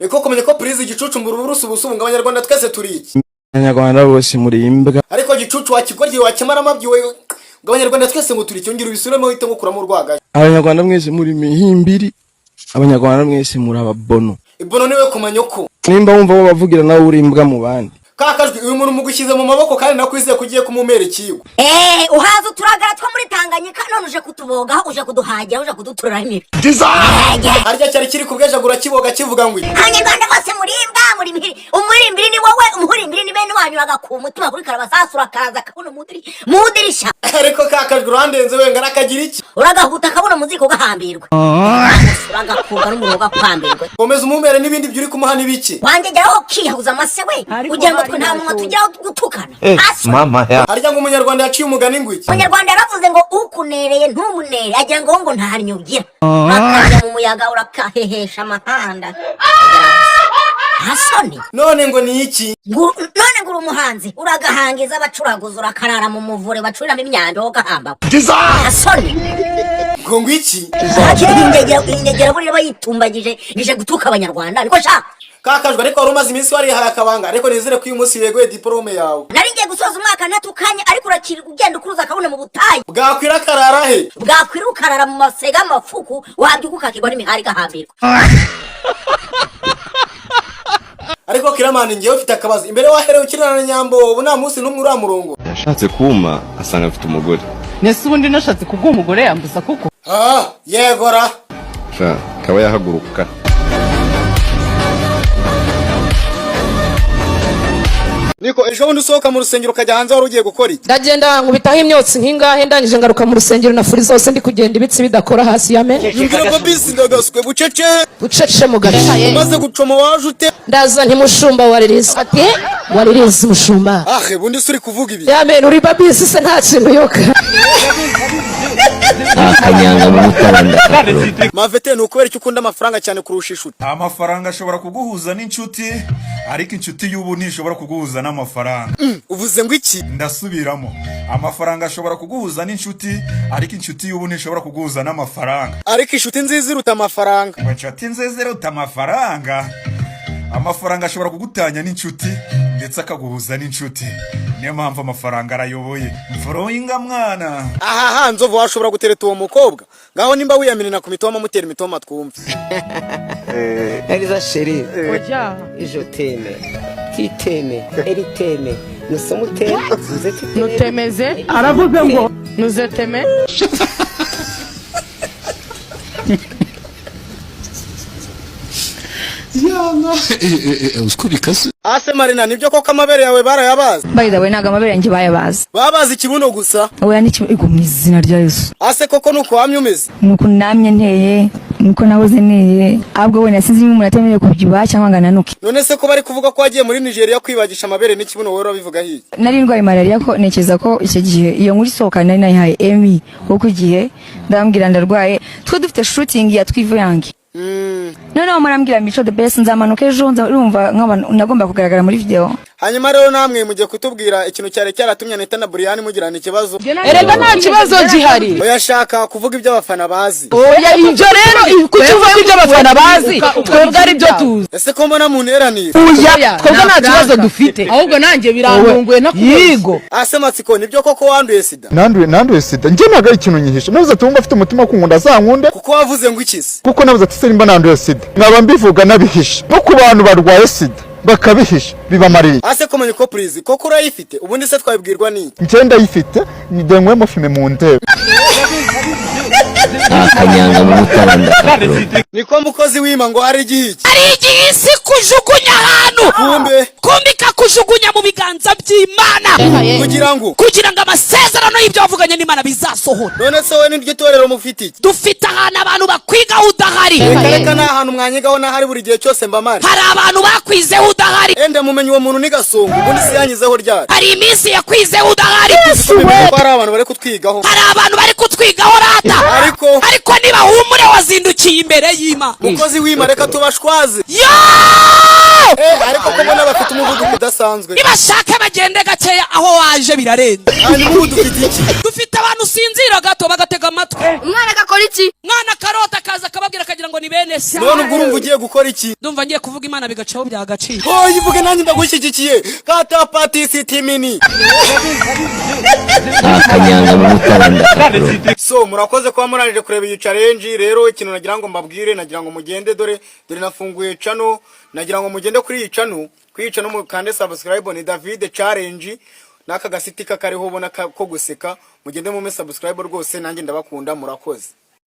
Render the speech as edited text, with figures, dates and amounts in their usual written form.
Niko kumenya ko purize Gicucu ngo uruburusu ubusubu, ngo Abanyarwanda twese turi iki? Abanyarwanda bose muri imbwa. Ariko Gicucu wakigoryi wakemara amabyi we, ngo Abanyarwanda twese ngo turi iki? Ongera ubisubiremo, uhite ngukuramo urwagashya. Abanyarwanda mwese muri mihimbiri, Abanyarwanda mwese muri ababono. Ibono niwe kumanyoko. Nimba wumva bo bavugira, nawe uri imbwa mu bandi. Kakajwi, uyu muntu mugushyize mu maboko kandi nakwizeye ko ugiye kumumera ikigo. Eh, uhaza uturagara two muri Tanganyika, none uje kutubogaho, uje kuduhagira, uje kuduturiraho imibi. Harya cyari kiri kubwejagura kiboga kivuga ngo iki? Abanyarwanda bose murimbwa, muri mihiri, umurimbiri ni wowe, umuhurimbiri ni bene wanyu. Uragakura umutima kuri karabasasu, urakaza akabona mu idirisha. Ariko kakajwi urandenze we, ngarakagira iki? Uragahuta akabona mu ziko gahambirwe, uragakurwa n'umuriro ugakwambirwe. Komeza umumere n'ibindi byo uri kumuha n'ibiki. Wanjye geraho ukiyahuza amase we, ugira ngo twe nta munwa tujyaho gutukana hasi. Mama ya. Harya ngo Umunyarwanda yaciye umugani ngo iki? Umunyarwanda yaravuze ngo ukunereye ntumunere, agira ngo nta ugira, akajya mu muyaga urakahehesha amahanda hasoni. None ngo ni iki? None ngo uri umuhanzi, uragahangiza abacuraguza, urakarara mu muvure bacuriramo imyanda, wowe ugahamba hasoni. Ngo iki? Ingegera buriya bayitumbagije ije gutuka Abanyarwanda, niko sha. Kakajwe, ariko wari umaze iminsi warihaye akabanga, ariko nizere ko uyu munsi weguye diporome yawe. Nari ngiye gusoza umwaka ntatukanye, ariko urakira ugenda ukuruza akabona mu butayu. Bwakwira karara he? Bwakwira ukarara mu masega amafuku, wabyuka ukakirwa n'imihari igahambirwa. Ariko Kiramani, ngewe ufite akabazo imbere, waherewe ukinana na Nyambo, ubu nta munsi n'umwe uramurongo? Yashatse kuma asanga afite umugore. Nese ubundi nashatse kubwo umugore yambuza kuko Ah, yegora. Sha akaba yahaguruka. Niko, ejo bundi usohoka mu rusengero ukajya hanze, wari ugiye gukora iki? Ndagenda nkubitaho imyotsi nk'ingahe, ndangije ngaruka mu rusengero na furi zose, ndi kugenda ibitsi bidakora hasi ya me. Yumvira ko bisi ndagaswe bucece. Bucece mu gace. Umaze gucoma waje ute? Ndaza ntimushumba waririze, ati waririze umushumba. Ahe, bundi se uri kuvuga ibi? Yamen uri babisi se, nta kintu yoka. Akanyanga mu mutaranda kakuro. Mavete, ni ukubera icyo ukunda amafaranga cyane kurusha inshuti? Amafaranga ashobora kuguhuza n'inshuti, ariko inshuti y'ubu ntishobora kuguhuza n'amafaranga. Uvuze ngo iki? Ndasubiramo: amafaranga ashobora kuguhuza n'inshuti, ariko inshuti y'ubu ntishobora kuguhuza n'amafaranga. Ariko inshuti nziza iruta amafaranga. Ngo inshuti nziza iruta amafaranga? Amafaranga ashobora kugutanya n'inshuti ndetse akaguhuza n'inshuti. Niyo mpamvu amafaranga arayoboye mforoyinga mwana. Aha ha, Nzovu, washobora gutereta uwo mukobwa? Ngaho nimba wiyaminina ku mitoma, mutera imitoma twumve. Elisa chérie, je t'aime, tu t'aimes, elle t'aime, nous sommes t'aime, vous êtes t'aime. Nutemeze aravuze ngo nuzeteme. Uziko bikaze. Ase Marina, nibyo koko amabere yawe barayabazi? By the way, ntabwo amabere yanjye bayabazi. Babazi ikibuno gusa. Oya, n'iki mu izina rya Yesu. Ase koko nuko wamye umeze? Nuko namye nteye, nuko nahoze nteye, ahubwo wenda sinzi niba umuntu atemerewe kubyibuha cyangwa ngo ananuke. None se ko bari kuvuga ko wagiye muri Nigeria kwibagisha amabere n'ikibuno, wowe urabivuga hiye? Nari ndwaye malariya, ko ntekereza ko icyo gihe iyo nkuru isohoka nari nayihaye Emi wo ku gihe, ndambwira ndarwaye, twe dufite shooting ya Twivuyange. Noneho murambwira Mico The Best, nzamanuka ejo urumva nk'abantu nagomba kugaragara muri video. Hanyuma rero namwe mugiye kutubwira ikintu cyari cyaratumye Anita na Brian mugirana ikibazo. Erega nta kibazo gihari. Oya, shaka kuvuga ibyo abafana bazi. Oya, ibyo rero kuki uvuga ibyo abafana bazi, twebwe ari byo tuzi? Ese ko mbona munteranira? Oya, twebwe nta kibazo dufite. Ahubwo nanjye birantunguye nakubonye. Yigo. Ase Matsiko, nibyo koko wanduye sida? Nanduye sida. Njye ntabwo ari ikintu nyihisha. Nabuze ati wumva afite umutima wo kunkunda azankunde. Kuko wavuze ngo iki se? Kuko nabuze ati se nimba nanduye sida nkaba mbivuga nabihisha, no ku bantu barwaye sida bakabihisha bibamariye. Ase kumenya uko purizi koko urayifite, ubundi se twabibwirwa n'iki? Njye ndayifite, ndenywemo fime mu ndebe. Akanyanga mu mutaranda kakuro. Niko mukozi wima, ngo hari igihe iki? Hari igihe isi kujugunya ahantu. Kumbe. Kumbe ikakujugunya mu biganza by'Imana. Kugira ngo kugira ngo amasezerano y'ibyo wavuganye n'Imana bizasohora. None se wowe n'iryo torero mufite iki? Dufite ahantu abantu bakwigaho udahari. Reka reka, nta hantu mwanyigaho n'ahari, buri gihe cyose mba mpari. Hari abantu bakwizeho udahari. Ende mumenye uwo muntu ni Gasongo, ubundi si yanyizeho ryari? Hari iminsi yakwizeho udahari. Ko hari abantu bari kutwigaho. Hari abantu bari kutwigaho rata. Ariko Ariko niba humure, wazindukiye imbere y'Imana. Mukozi wima, reka tubashwaze. Yo. Ariko ko mbona bafite umuvuduko udasanzwe? Nibashake bagende gakeya, aho waje birarenze. Hanyuma ubu dufite iki? Dufite abantu usinzira gato bagatega amatwi. Umwana agakora iki? Mwana karota akaza akababwira, akagira ngo ni bene se. None ubwo urumva ugiye gukora iki? Ndumva ngiye kuvuga Imana bigacaho byagaciro. Oya, ivuge, nanjye ndagushyigikiye. Kata patisi mini. Akanyanga mu mutara ndakakuroga. So murakoze kuba murangije kureba iyi challenge. Rero ikintu nagira ngo mbabwire, nagira ngo mugende, dore dore nafunguye channel, nagira ngo mugende kuri iyi channel mukande subscribe. Ni David Challenge n'aka gasitika kariho ubona ko guseka. Mugende mume subscribe rwose, nanjye ndabakunda, murakoze.